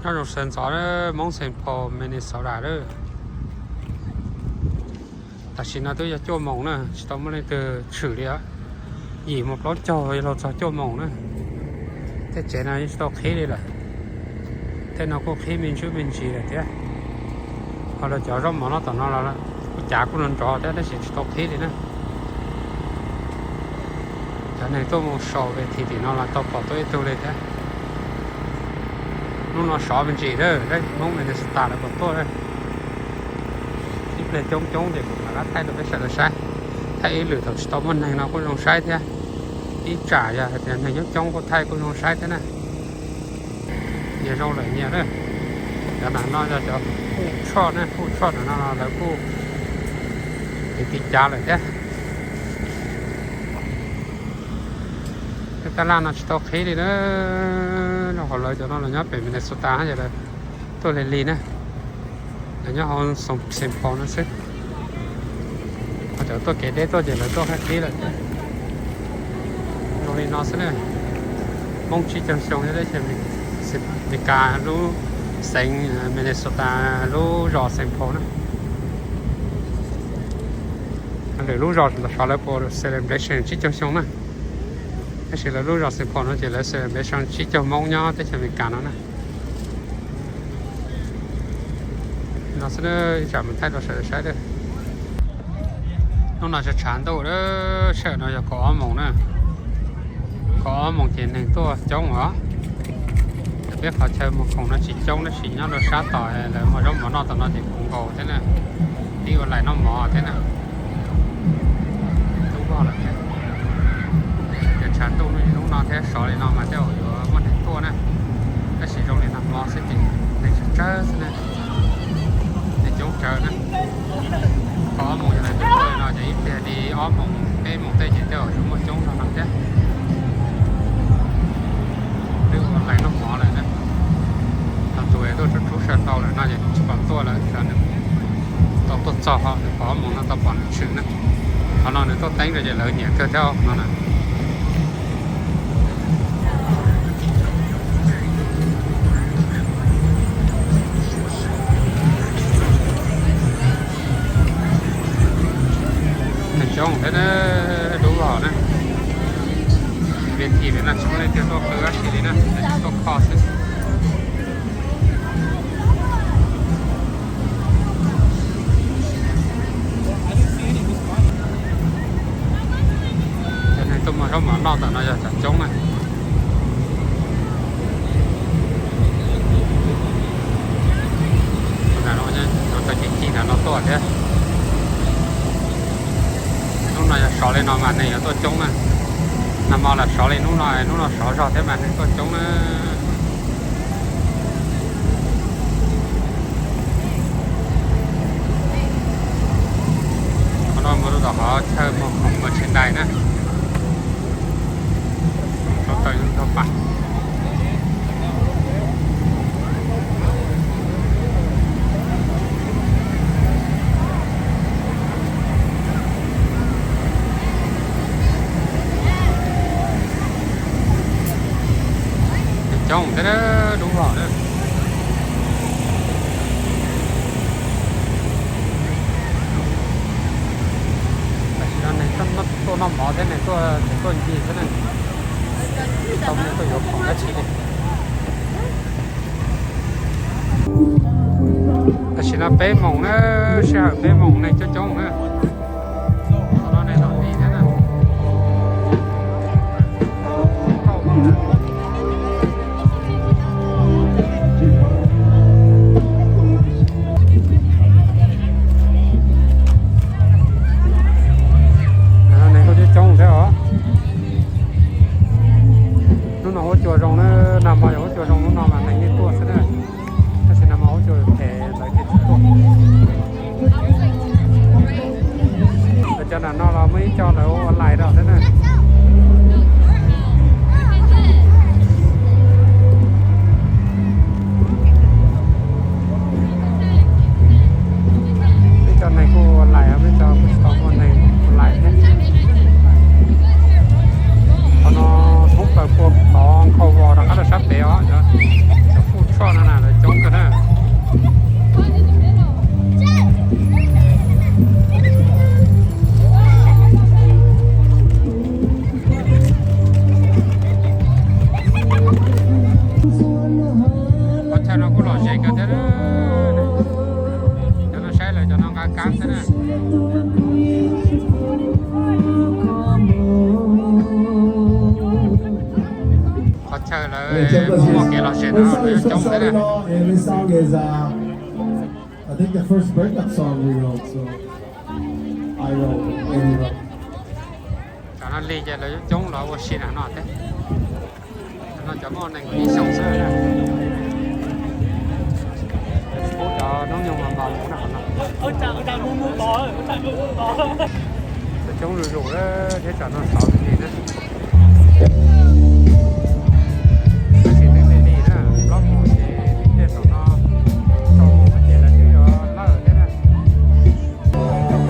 Nyob zoo sawv ntxov Hmoob Saint Paul, Minnesota lawm. Tam sim no twb yog cuaj moos na, tsis tau muaj leej twg tshwm li os. Yim mus plaub caug yog los txog cuaj moos na. Tej tsev no yeej tsis tau qhib li lawm. Tej no kuj qhib me ntsis me ntsis lawm thiab. Ho lawv cov zaub mov noj tom no los kuj cav kuj nrov nrov thiab tab sis tsis tau qhib li na. Cov neeg tuaj mus sau ve thi tim no los tau pom tuaj ib tug li thiab. Hnub no sov me ntsis lawm, Hmoob Minnesota lawv puas tuaj. Ib pliag coob coob ces kuv mam rov qab thaij rau peb sawv daws saib. Thaij ib lwm thaum tsis tau muaj neeg no kuj zoo saib thiab. Ib tsam yog hais tias neeg coob coob kuj thaij kuj zoo saib thiab na. Nyias zoo lawm nyias na. Cov ntawm no yog cov food truck na, food truck ntawm no lawv kuj tiv tiv cav lawm thiab. Tej tab laj no tsis tau qhib li na. Rau qhov lawv cov no los nyob pem Minnesota ces lawv tuaj lig lig na. Lawv nyob hauv Saint Paul no xwb. Ho cov tuaj kev deb tuaj ces lawv tuaj qhib qhib lawm. Zoo li no xwb na. Hmoob tsib caug xyoo nyob teb chaws Amelikas lub xeev Minnesota lub zos Saint Paul na. Lwm lub zos sov lawv puas celebration tsib caug xyoo na. Tab sis lawv lub zos Saint Paul no ces lawv celebration tsib caug Hmoob nyob teb chaws Amelikas no na. No xwb, ib tsam mus thaij rau sawv daws saib. Hnub no tshav tshav ntuj, sij hawm no yog kaum ob moos na. Kaum ob moos ces neeg tuaj coob os. Peb qhov chaw mus khoom no tsis coob tab sis nyob rau sab tom lawv muag zaub mov noj tom no ces kuj nkaus thiab na. Tib ua lais noj mov thiab na. Tub vog lawm thiab. Tias tshav ntuj hnub no thiab sov li no mas tej zaum yuav muaj neeg tuaj na. Tab sis zoo li nag hmo xwb ces neeg tsawg tsawg xwb na. Neeg coob tsawg na. Kaum ob moos yog lawv tuaj li no ces ib pliag li ob moos peb moos tej ces tej zaum yuav muaj coob zog no thiab. Twb ua lais noj mov lawm na. Thaum tus tuaj rub rub saw hlau lawm no ces tsis pom tuaj lawm, nws tau tuaj txog ho nws pom ob moos no tau pom nws tshwm na. Qhov no nws tuaj teeb rau ces lawv nyiam kawg thiab no na. Neeg coob thiab na, dub vog na. Ve thi pem no tsis muaj leej twg tuaj qw dab tsi li na, tuaj kho xwb. Cov neeg tuaj muag zaub mov noj ntawm no yog cov coob na. Cov tawg cig cig ntawm no tuaj thiab. Hnub no yog sov li no mas neeg yuav tuaj coob na. Nag hmo los sov li hnub no, hnub no sov zog thiab mas neeg tuaj coob na. Qhov no mus rau tom qhov chaw muag khoom Merchandise na. Sov taws zoo nraug pam. Coob thiab dub vog na. Tam sim no neeg tuaj noj mov thiab neeg tuaj ncig xwb na. Tsis tau neeg tuaj yuav khoom dab tsi li. Tam sim no peb moos na, sij hawm peb moos neeg coob coob na. Qhov no neeg los ntxi thiab na. Neeg kuj coob thiab os. Hnub no huab cua zoo na, nag hmo yog huab cua zoo, hnub no mas neeg yeej tuaj xwb na. Tab sis nag hmo huab cua phem lawv thiaj tsis tuaj. No kuj lom zem kawg thiab. Cov no saib lawv cov no nqa kab xwb na. Qhov chaw lawv muaj kev lom zem no lawv coob xwb na. Cov no lig ces lawv coob los ua si na no thiab. No cov muaj nees nkaum ib xyoos xwb na. Pub cov hnub nyoog mas npog no. Coob zuj zus thiab tsam no xauv li na. Tab sis twb lig lig na, plaub moos ces tej zaum no rau moos ces lawv twb yuav lawj thiab na. Cov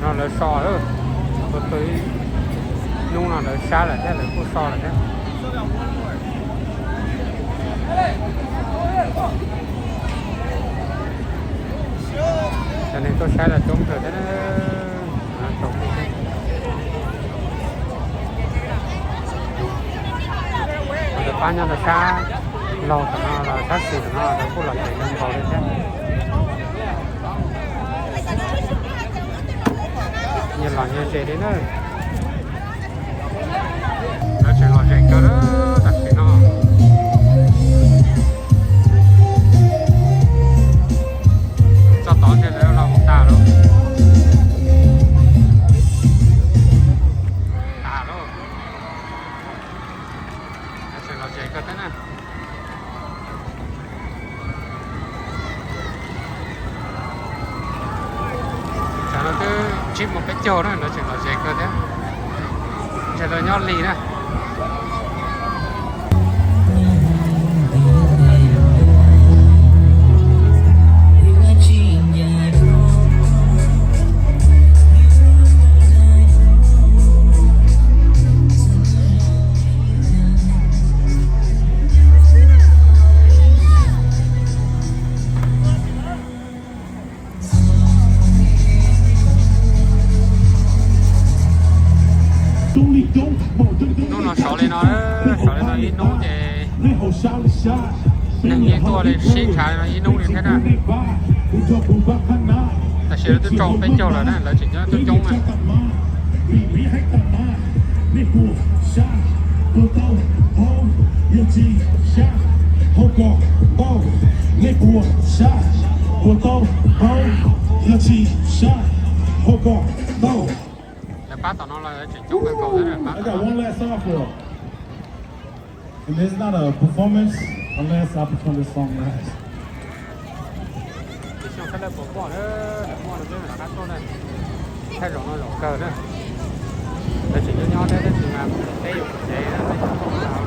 no lawv so, tus tus hnub no lawv sab lawm thiab, lawv kuj so lawm thiab. Cov neeg tuaj saib los coob kawg thiab. Lawv pab nyob rau sab laug tom no los sab xis tom no lawv kuj lom zem kawg nkaus li thiab. Nyias lom nyias zem li na. Lawv tseem lom zem kawg tam sim no. Txog tod ntshe lawv los mus tas lawm. Tas lawm. Lawv tseem lom zem kawg thiab na. Tsam no twb tsib moos peb caug na, lawv tseem lom zem kawg thiab. Ntshe lawv nyob lig na. Hnub no sov li no, sov li no ib hnub ces neeg yeej tuaj li sib ntshav li no ib hnub li thiab na. Tam sim lawv twb tso peb caug lawm na, lawv tseem nyob coob coob na. Lawv pab tom no los tseem coob kawg nkaus thiab na, pab tom no. And there's not a performance unless I perform this song last. Tiv xyoo saib lawv puas muaj, lawv muaj no twb rov qab tuaj na. Thaj zaum no zaum kawg na. Lawv tseem nyob nyob thiab tab sis mas peb yuav mus tsev na, peb yuav mus